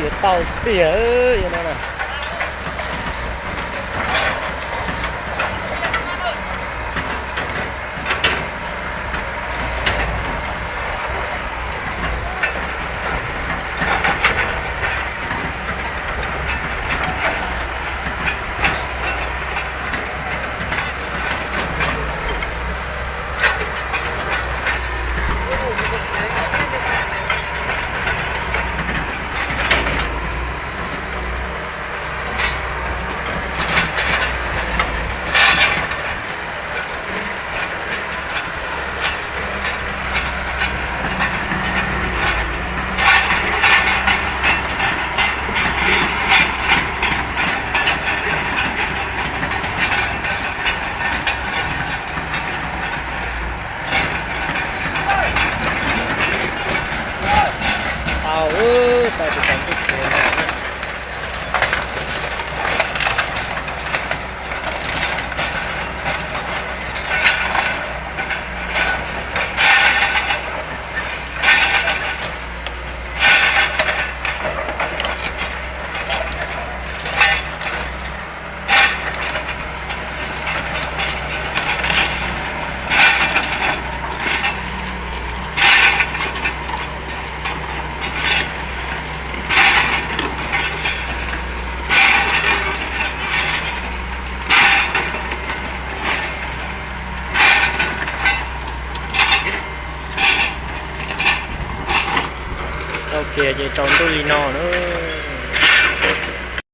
Yuav tau tiag no na. Tau, tau tus tau ntuj tsev no. Tau kiag ces tsaus ntuj li no na.